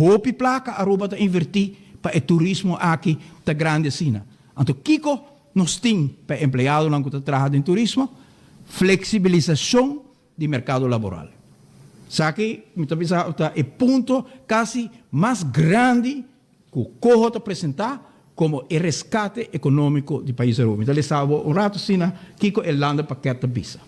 Hopi placa Aruba ta inverti pa e turismo aki ta grandi asina. Anto kico nos tin pa empleadonan cu ta traha den turismo? Flexibilisacion di mercado laboral. Esaki mi ta bisa ta e punto casi mas grandi cu Coho ta presenta como e rescate economico di pais Aruba. Mi ta lesa bo un rato asina kico e landenpakket ta bisa.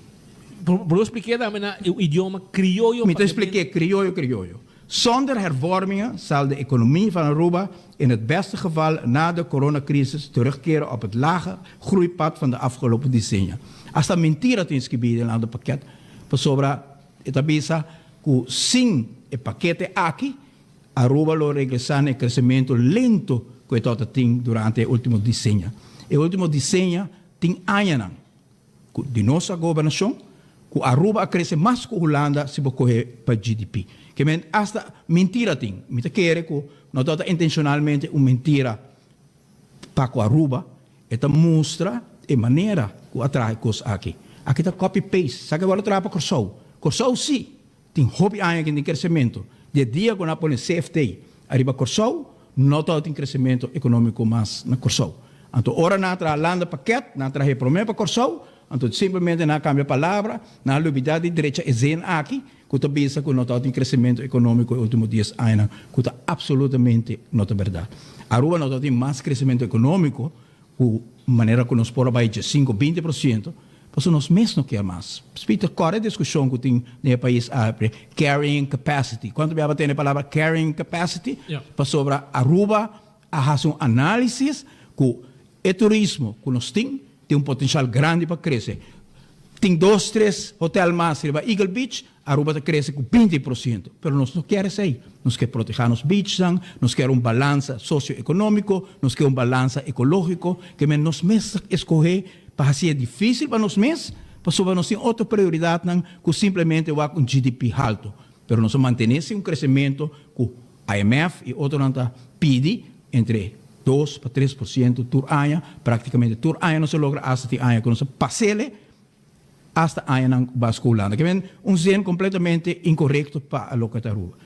Por bo explique tambe na e idioma crioyo. Mi ta explique crioyo crioyo. Zonder hervormingen zal de economie van Aruba in het beste geval na de coronacrisis terugkeren op het lage groeipad van de afgelopen decennia. Hasta mentira tin skibi den landenpakket, pasobra e ta bisa cu sin e pakete aki Aruba lo regresa na e crecemento lento cu e tabata tin durante e ultimo decennia. E ultimo decennia tin añanan cu di nos a gobernacion cu Aruba a crece mas cu Hulanda si bo coge pa GDP. Ke men hasta mentira tin. Mi ta kere cu no tabata intencionalmente un mentira pa cu Aruba, e ta mustra e manera cu a traha e cos aki. Aki ta copy paste. Sa ke worde traha pa Corsou. Corsou si tin hopi aña ke tin crecemento. Di e dia cu nan a pone CFT ariba Corsou, no tabatin crecemento economico mas na Corsou. Anto ora nan a traha landenpakket, nan a traha e prome pa Corsou, anto simplemente nan a cambia palabra, nan a lubida di drecha e zin aki cu ta bisa cu no tabatin crecemento economico e ultimo 10 añanan, cu ta absolutamente no ta berdad. Aruba no tabatin mas crecemento economico cu manera cu nos por a bay dje 5, 20%, pasobra nos mes no kier mas. Speed ta core e discusion cu tin den e pais awe, carrying capacity. Cuanto bia bo tene e palabra carrying capacity? Pasobra Aruba a haci un analisis cu e turismo cu nos tin, tin un potencial grandi pa crece. Tin dos, tres hotel mas riba Eagle Beach, Aruba ta crece cu 20%, pero nos no kier esey. Nos kier proteha nos beachnan, nos kier un balansa socio-economico, nos kier un balansa ecologico, ke men nos mes ta escoge pa haci e dificil pa nos mes, pasobra nos tin otro prioridadnan cu simplemente wak un GDP halto. Pero nos a mantene si un crecemento cu IMF y otronan ta pidi entre 2 pa 3% tur aña, practicamente tur aña nos a logra, hasta tin aña cu nos a pasele, hasta añanan bas cu Hulanda. Ke men un zin completamente incorrecto pa loke ta Aruba.